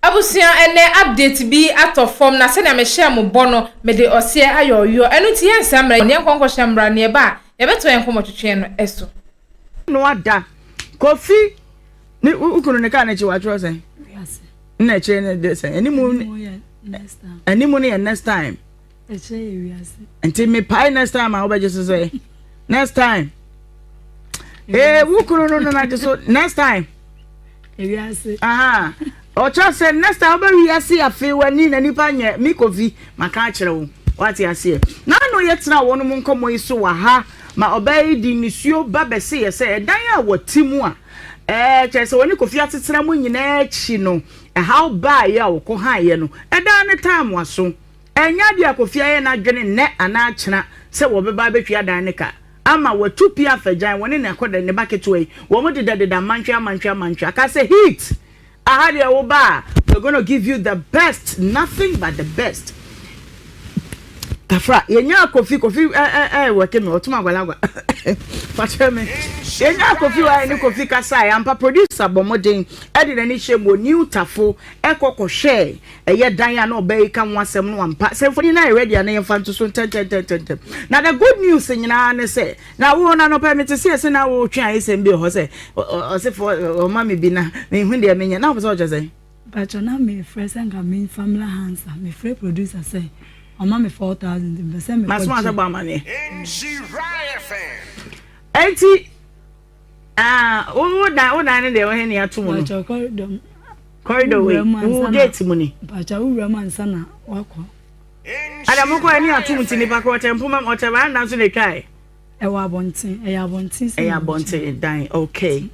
Abusua ɛnɛ update bi atɔ fam na sɛnea mehyɛɛ mo bɔ no mede ɔseɛ ayɛ ɔyɔ ɛno nti yɛnsa mmra na yɛnkɔ nkɔhyɛ mmra na yɛba a yɛbɛtoa yɛn nkɔmmɔtwetweɛ no so. No ada. Kofi ne wo kunu ne kaa n'akyi watwerɛ sɛn? Nna akyire no de sɛn? Animu animu no yɛ next time. Nti mepae next time a wobɛgye so sɛ next time. Ee wo kunu no no na gye so next time. Ewiase. Aha. Ɔkyerɛ sɛ next time wobɛ wiase afei w'ani na nipa nyɛ me Kofi maka akyerɛ wo. Wate aseɛ. Na ano yɛ tena wɔn mu nkɔmmɔ yi so wɔ ha ma ɔbaa yi de nisuo ba bɛse yɛ sɛ ɛdan a wɔte mu a ɛɛ kyerɛ sɛ wɔne Kofi asetena mu nyinaa akyi no ɛhaw baeɛ a wɔkɔ haeɛ no ɛdan no taa mo aso. Ɛnyɛ adeɛ a Kofi ayɛ n'adwene nnɛ anaa kyena sɛ wɔbɛba abɛtwi adan no ka ama watu pia afagyan wɔne ne akɔda ne ba ketewa yi wɔn dedadeda amantwe amantwe amantwe aka sɛ heat aha deɛ wo ba a we're gonna give you the best nothing but the best kafra yɛnya Kofi Kofi ɛ ɛ ɛ wɔke me ɔtum agwalagwa fakyɛ me yɛnya Kofi wa ne Kofi kasa yɛ ampa producer bɔ mmɔden ɛde n'ani hyɛ mu new tafo ɛkɔ kɔhwɛ ɛyɛ dan a na ɔbaa yi ka ho asɛm no ampa sɛ mfoni no ayɛ ready a na yɛmfa nto so ntɛntɛntɛntɛm. Na the good news nyinaa ne sɛ na wo na nɔpɛ mete sɛ ɛsɛ na wotwe ayɛsɛm bi wɔ hɔ sɛ ɔsefoɔ ɔma me bi na mehu deɛ menyɛ na wopɛ sɛ ɔkyɛ sɛn. Mpakyɛ na mefrɛ sɛ nka memfa mmra Hansa mefrɛ producer sɛ ɔma me 4000 mepɛ sɛ mekɔ Masoma sɛ bɔ amaneɛ. Enti Ah, wo wo dan wo dan ne deɛ wɔhe ne ato mu no. Mpakyɛ corridor mu. Corridor wei wo gate mu ni. Mpakyɛ wo wura mu ansa na wakɔ. Ada mo kɔ ɛne ato mu ti nipa kɔ ɔkyɛ mpoma ɔkyɛ veranda nso na etwa ɛ. Ɛwɔ abɔnten ɛyɛ abɔnten sɛ. Ɛyɛ abɔnten dan okay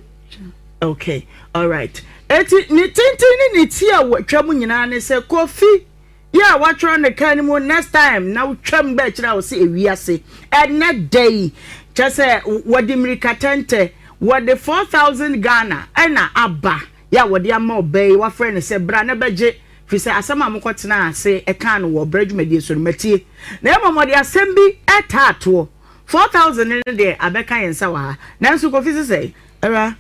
okay alright eti ne tenten ne ne ti a wɔatwa mu nyinaa ne sɛ Kofi. Yɛ a wɔatwerɛ no kan no mu next time na wotwam ba akyire a wɔse ewiase ɛnɛ da yi kyɛ sɛ wɔde mmirika tɛntɛ wɔde 4000 Ghana ɛna aba yɛ a wɔde ama ɔbaa yi wafrɛ no sɛ bra na bɛgye firi sɛ asɛm a mokɔtenaa ase ɛkaa no wɔ ɔbra dwumadie so no matie na mmom wɔde asɛm bi ɛtaa toɔ 4000 no deɛ abɛka yɛn nsa wɔ ha nanso Kofi sesɛe ɛwura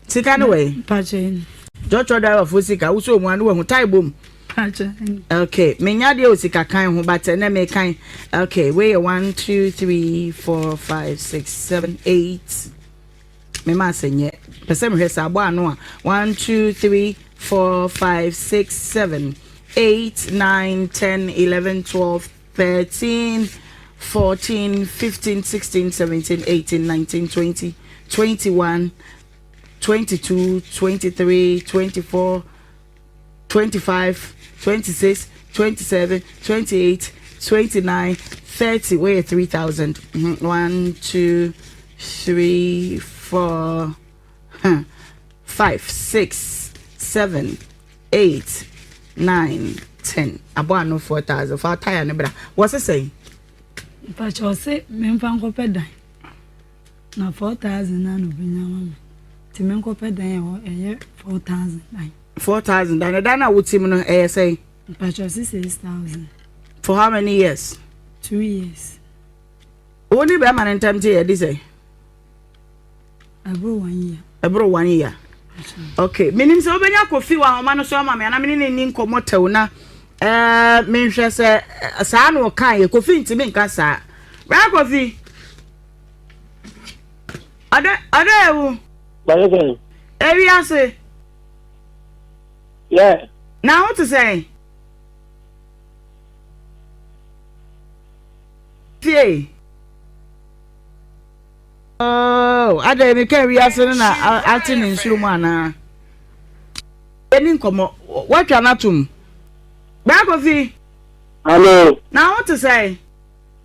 Sika no wɔ he? Trɔtrɔ driver fo sika wosɔ mu a ne wahu tae bom. Okay, menya deɛ wɔ sika kan ho but ɛnɛ mekan. Okay, wei yɛ 1 2 3 4 5 6 7 8. Mema asɛ nyɛ. Pɛ sɛ mehwɛ sɛ abɔ ano a 1 2 3 4 5 6 7 8 9 10 11 12 13 14 15 16 17 18 19 20 21 22 23 24 25 26 27 28 29 30 wei yɛ 3000 1 2 3 4 5 6 7 8 9 10 abɔ ano 4000 fa tire no bra wɔse sɛn. Mpakyɛ ɔse memfa nkɔpɛ dan. Na 4000 na na obenya ama me. Nti menkɔpɛ dan ɛhɔ ɛyɛ 4000 dan. 4000 dan. Dan na wote mu no ɛyɛ sɛn? Mpakyɛ ɔse 6000. For how many years? 2 years. Wo ne bɛrima no ntam te yɛ di sɛn? Ɛboro 1 year. Ɛboro 1 year. Okay. Menim sɛ wobɛnya Kofi wɔ ahoma no so ama me anaa me ne no nni nkɔmmɔ tɛw na ɛɛ menhwɛ sɛ saa na ɔka yɛ Kofi ntumi nka saa. Bra Kofi. Ɔdɛ ɔdɛ ewu. Bɛyɛ sɛn? Ewiase. Yeah. Na ho te sɛn? Fie. Oh, adɛ meka wiase no na ate ne nsoro mu anaa? Yɛni nkɔmmɔ. Woatwa no atom. Bra Kofi. Hello. Na ho te sɛn?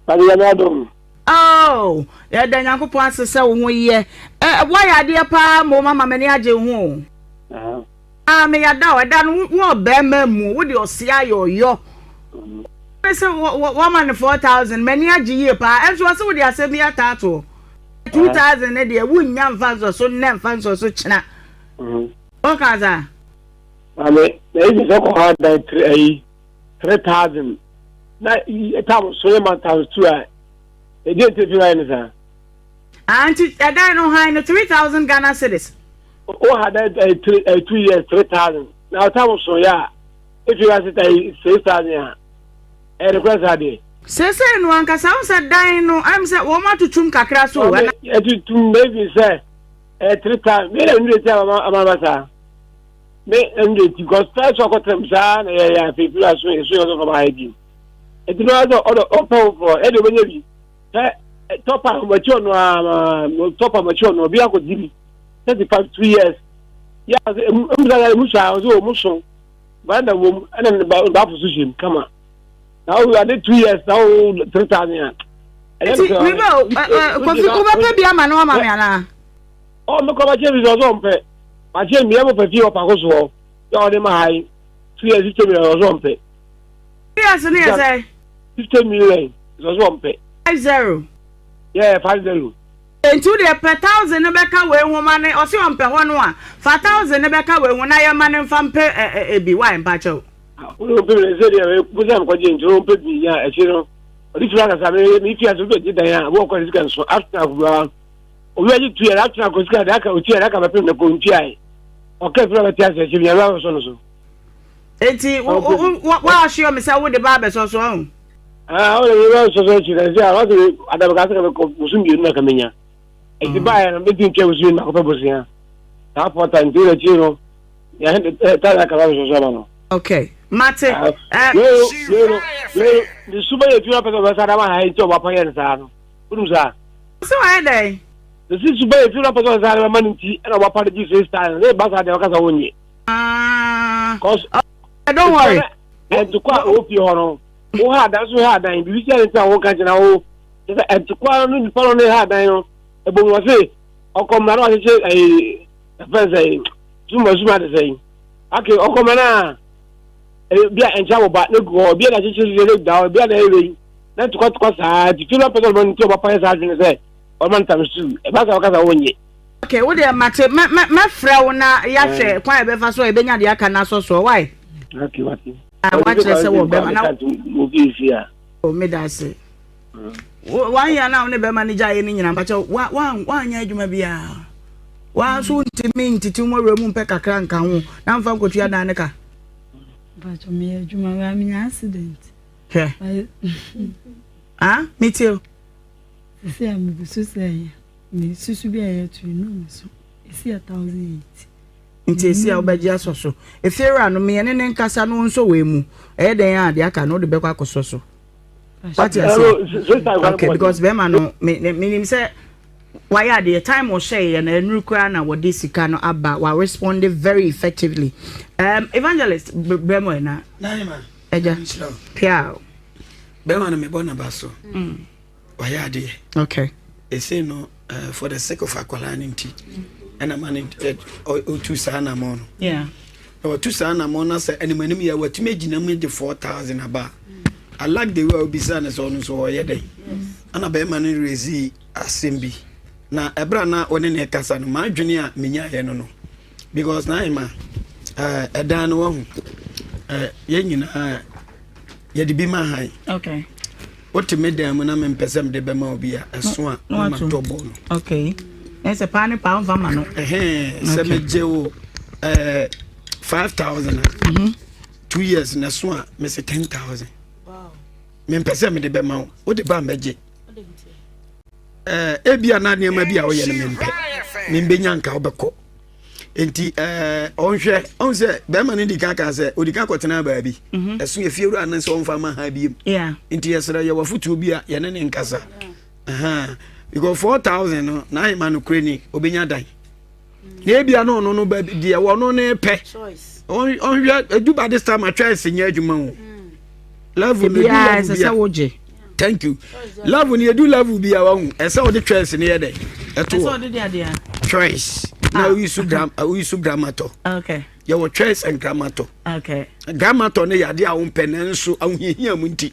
Bade yɛ adom. Oh, yɛda Nyankopɔn ase sɛ wo ho yɛ. Eh, woayɛ adeɛ paa mmom ama m'ani agye wo ho o. Ah, meyɛ da o, ɛda no wo ɔbarima mu, wo de ɔse ayɛ ɔyɔ. Ne sɛ wɔma no 4000, m'ani agye yie paa. Ɛnso ɔse wo de asɛm bi ataa toɔ. 2000 ne deɛ wonnya mfa nsɔ so nnɛ mfa nsɔ so kyena. Woka saa? Maame, na ebi sɛ kɔ ha dan ayi 3000 na tam so yɛ ma times 2 a ɛdeɛ nti fi hwan ne saa. Ah, nti ɛdan no han no 3000 Ghana cedis. O ha dan 2 years 3000 na tam so yɛ a. Efi ase ta yi 6000 a, ɛyɛ nokorɛ saa deɛ. Seesei no ankasa wohu sɛ dan no ayɛ me sɛ wɔn atutum kakra so o. Maame atutum maybe sɛ ɛyɛ 3000 me na nure ti ama ama ba saa. Me nure ti because first ɔkɔtɛm saa na yɛyɛ afei firi aso yɛ so yɛ ɔsɔ fam ayɛ bi. Eti no sɛ ɔdɔ ɔpɛ foforɔ ɛde ɔbɛnya bi. Sɛ tɔpa ɔmakyi ɔno a tɔpa ɔmakyi ɔno obi akɔgye bi 35 2 years. Yɛ emu emu emu saa ɔsɛ ɔmu so. Veranda wɔ mu ɛna ne ba baafo so hyɛ mu kama. Na wo ade 2 years na wo 3000 a. Ɛyɛ no sɛ. Meba o Kofi wobɛpɛ bi ama no ama me anaa? Ɔ mekɔ ma kyɛ bi sɛ ɔsɛ ɔmpɛ. Ma kyɛ mmea mo pɛ fie wɔ paako so hɔ. Yɛ ɔde ma ha yi 2 years 50 million ɔsɛ ɔmpɛ. 2 years ne yɛ sɛ? 50 million ɔsɛ ɔmpɛ. 50. Yeah, 50. Enti wo deɛ pɛ thousand no bɛka wei ho ma no ɔse ɔmpɛ hɔ no a fa thousand no bɛka wei ho na yɛ ma no nfa mpɛ ɛ bi why mpakyɛw. Wo de ɔmpɛ bi na sɛ deɛ bosia mekɔ gye nti ɔmpɛ bi nya akyire no ɔde firi akasa me me fi ase obi gye dan a obi ɔkɔ ne sika nso after akura obi agye tuya na after akɔ sika de aka otua de aka bɛpem na kɔ ntua yi ɔka firi abɛte ase akyire nyame abɛsɔ no so. Enti wo wo wo wa assure me sɛ wo de ba abɛsɔ so ɔho. Ah, wo de ba abɛsɔ so akyi na sɛ a wase adabɛka sɛ kɛmɛ bosom mmienu na kɛmɛnya. Enti mm. baayɛ no bɛti ntwa bosom mmienu na kɔpɛ bosea. Saa fɔta nti wo akyi no yɛ ta na kɛmɛ abɛsɔ so ama no. Okay. Mate. Ah, wei wei no wei ne su bɛyɛ fi apɛ sɛ ɔbɛsa dama ha nti ɔba pa yɛ no saa no. Wonim saa? Sɛ wayɛ dɛn? Ne si su bɛyɛ fi apɛ sɛ ɔbɛsa dama no nti ɛna ɔba pa no gye sɛ style ne ba saa deɛ ɔkasa wonyɛ. Ah. Cause oh, don't worry. Ɛntukwa a ɛwɔ fie hɔ no, wo ha adan so ha adan, biribi si a ne nti a wɔka nkyɛn na wo kyɛ sɛ ɛntukwa no nipa no ne ha adan no, ɛbɔ mu ɔse ɔkɔ mmara no wahyehyɛ ɛyi ɛfɛn sɛ suma suma de sɛ ake ɔkɔ mmara no a ebi a ɛnkyɛn aboba ne gu hɔ, ebi a na ahyehyɛ hyehyɛ ne da hɔ, ebi a na ɛyɛ yi na ntukwa tukwa saa nti fi no apɛ sɛ ɔmo nti ɔba pa yɛ saa adwene sɛ ɔma ntam su ɛba sɛ ɔkasa wɔnyɛ. Okay, wo deɛ mate mɛ mɛ mɛfrɛ wo na yɛahwɛ eh. kwan a yɛbɛfa so a yɛbɛnya deɛ aka no asɔ soɔ why? Okay, wate. Ah, wakyerɛ sɛ wɔ bɛma na. O meda ase. One year na wo ne bɛma no gyaeɛ no nyina mpakyɛ wa wa wanyɛ adwuma biara. Wa so ntumi ntete mu awura mu mpɛ kakra nka ho na mfa nkɔtua dan ne ka. Mpakyɛ meyɛ adwuma ba menya accident. Hwɛ. Ah, metie o. Sisi a megu so sɛ yɛ. Me susu bi a yɛto yi no me so esi a 1008. Nti esi a wobɛgye asɔ so. Efiewura no meyɛ ne ne nkasa no nsɔ wei mu. Ɛyɛ dɛn a deɛ aka no wode bɛkɔ akɔsɔ so. Wate ase? Okay, because bɛrima no me menim sɛ wayɛ adeɛ time ɔhyɛeɛ no ɛnuru koraa na wɔde sika no aba wa respond very effectively. Evangelist brɛ mu ɛna. Ɛgya. Pia. Bɛrima no mebɔ n'aba so. Mm. Wayɛ adeɛ. Okay. Ɛsei no uh, for the sake of akwadaa no nti ɛna ma no ɔtu saa anamɔ no. Yeah. Na watu saa anamɔ no sɛ anim anim yɛ watumi agyina mu de 4000 aba. I like the way a obisa no sɛ ɔno nso ɔyɛ dɛn. Ɛna bɛrima no rezi asɛm bi. Na ɛberɛ a na ɔne ne kasa no m'adwene a menyaeɛ no no because na ayɛ ma ɛdan no wahu yɛn nyinaa yɛde bi ma han okay wote me dan mu na mempɛ sɛ mede bɛma obi a ɛso a na matɔ bɔ no okay ɛsɛ paa ne paa mfa ma no sɛ megye wo 5000 a 2 years na ɛso a mese 10000 mempɛ sɛ mede bɛma wo wode ba mɛgye ebia na nneɛma bi a woyɛ no mempɛ membɛnya nka wobɛkɔ nti ɔnhwɛ ɔn sɛ bɛrima no di kan ka sɛ ɔdi kan kɔtena baabi ɛso yɛ fie wura no sɛ ɔmfa ma ha biem nti yɛsrɛ yɛwɔ afotuo bi a yɛne ne nkasa because 4000 no na ahema no korɛ ni ɔbɛnya dan na ebia no ɔno no baabi deɛ ɔno ne pɛ ɔnhwɛ edu this time atwa ɛsɛ nyɛ adwuma o level no edu level bi a thank you level no edu level bi a wahu ɛsɛ ɔde choice no yɛ dɛ ɛto hɔ choice na oyi so gram oyi so gramatɔ yɛwɔ choice and gramatɔ gramatɔ no yɛ adeɛ a wompɛ nanso ahohiahia mu nti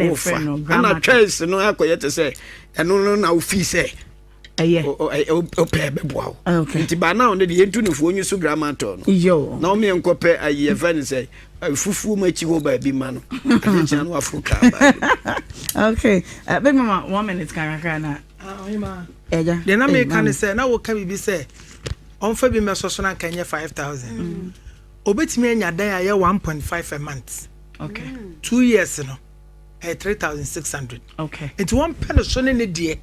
wofa ɛna choice no akɔyɛ te sɛ ɛno no na wofii sɛ ɛyɛ ɔpɛ bɛboa wo nti ba na ɔno deɛ yɛntu no fo ɔnyi so gramatɔ no na ɔmeɛ nkɔpɛ ayi yɛfrɛ no sɛ fufuo mu akyi hɔ baabi ma no adeɛ kyina no waforo kaa baabi. Okay, big mama 1 minute kakra na ɛgya deɛ na meka ne sɛ na woka biribi sɛ ɔmfa bi mmɛsɔ so na nka nyɛ 5000. Obetumi anya dan a ɛyɛ 1.5 a month. Okay. 2 years no, ɛyɛ 3,600. Nti wɔn pɛ no so ne ne deɛ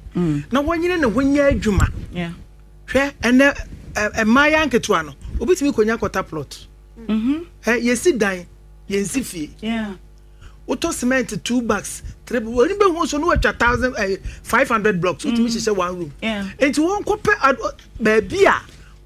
na wɔnyere ne ho nyɛ adwuma. Hwɛ, ɛnɛ mmaayɛ nketewa no, obetumi konya quarter plot. Yɛsi dan, yɛnsi fie. Wotɔ cement two bags, three, wɔn bɛ hu so no, wɔatwa thousand 500 blocks, wotumi hyehyɛ one room. Nti wɔn kɔ pɛ baabi a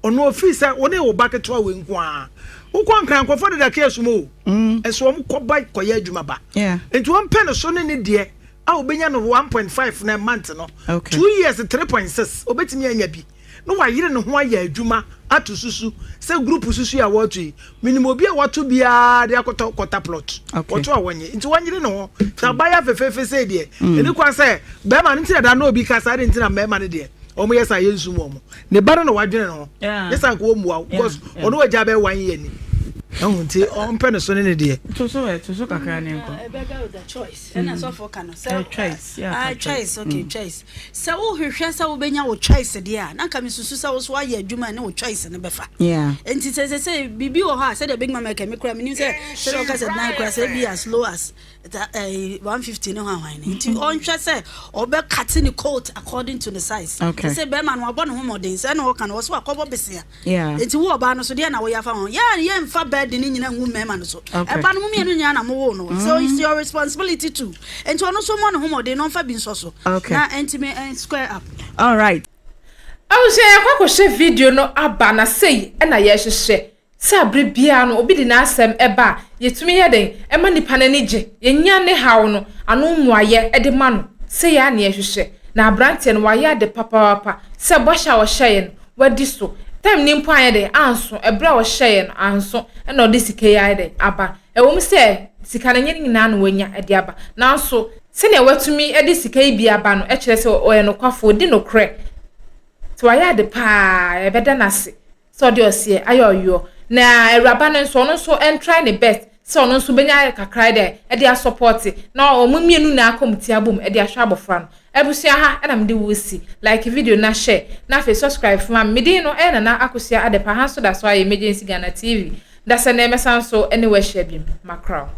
ɔno ofi sɛ wɔne wɔ ba ketewa wɔ nko ara. Wokɔ Nkran, nkɔfɔ deda kee sum o, ɛso wɔn kɔ ba kɔyɛ adwuma ba. Nti wɔn pɛ no so ne ne deɛ a obenya no 1.5 na month no, 2 years, 3.6, obetumi anya bi na wayere ne ho ayɛ adwuma ato susu sɛ group susu a wɔto yi minimum, obi a wɔto biara de akɔtɔ quarter plot. Wɔto a wɔnyɛ, nti wɔnyere ne ho sɛ abaya fɛfɛɛfɛ sɛ deɛ ɛni kwan sɛ bɛrima no nti na da na obi kasa de nti na mmarima no deɛ wɔn yɛ sa yɛ nsum wɔn ne ba no na wadwene ne ho ne san ko wɔn mua because ɔno wagya bɛyɛ one year ni ɛhu, nti ɔmpɛ ne so ne ne deɛ. To so ɛ to so kakra ne nkɔ. Ɛbɛga with the choice ɛna sɔfo ka no sɛ choice, yeah. Ah, choice, okay, choice sɛ wohwehwɛ sɛ wobɛnya wo choice deɛ a, na nka mesusu sɛ wo so woayɛ adwuma ne wo choice no bɛfa. Nti sɛ biribi wɔ hɔ a, sɛdeɛ big mama kɛ me kora menim sɛ sɛdeɛ wɔka sɛ dan kora sɛ bi as low as 150 ne ho ahwan ne, nti ɔnhwɛ sɛ ɔbɛcut ne coat according to the size. Sɛ bɛrima no wabɔ ne ho mmɔden sɛ ɛna wɔka no wɔ so wakɔbɔ besea. Nti wo ɔbaa no so deɛ na woyɛ afa ho yɛ yɛmfa bɛɛde ne nyina ngu mmarima no so. Ɛba no mu mmienu nyinaa na mowoo no, so it's your responsibility too, nti ɔno nso mmɔ ne ho mmɔden na ɔmfa bi nsɔ so na ɛntimi square up. All right. Abusua, yɛkɔ akɔhyɛ video no aba na sei ɛna yɛhyehyɛ sɛ abere biara no obi de n'asɛm ɛba a, yɛtumi yɛ den ɛma nipa n'ani gye, yɛnya ne haw no ano mmuayɛ ɛde ma no sɛ yɛ a ne yɛhyehyɛ. Na aberanteɛ no wayɛ ade papaapa sɛ bɔhyɛ a ɔhyɛeɛ no wadi so. Time ne mpo ayɛ den anso, ɛberɛ a ɔhyɛeɛ no anso ɛna ɔde sika yi ayɛ den aba. Ɛwɔ mu sɛ sika no nyɛ ne nyinaa na wanya ɛde aba, nanso sɛnea watumi ɛde sika yi bi aba no ɛkyerɛ sɛ ɔyɛ nokwafoɔ, ɔdi nokorɛ, nti wayɛ ade paa. Yɛbɛda n'ase sɛ ɔde ɔseɛ ayɛ ɔyɔ. Na awuraba no nso, ɔno nso ɛntry ne best sɛ ɔno nso bɛnya kakra dɛ ɛde asupport na ɔmo mmienu na akɔ mu ti abom ɛde ahwɛ abɔfra no. Abusua, ha ɛna mede wo si like video na share na afei subscribe fuma me. Din no ɛyɛ Nana Akosua Adepa. Ha nso da so ayɛ Emergency Ghana TV. Dasɛ na ɛmɛsa nso ɛne wɔahyia bi makraw.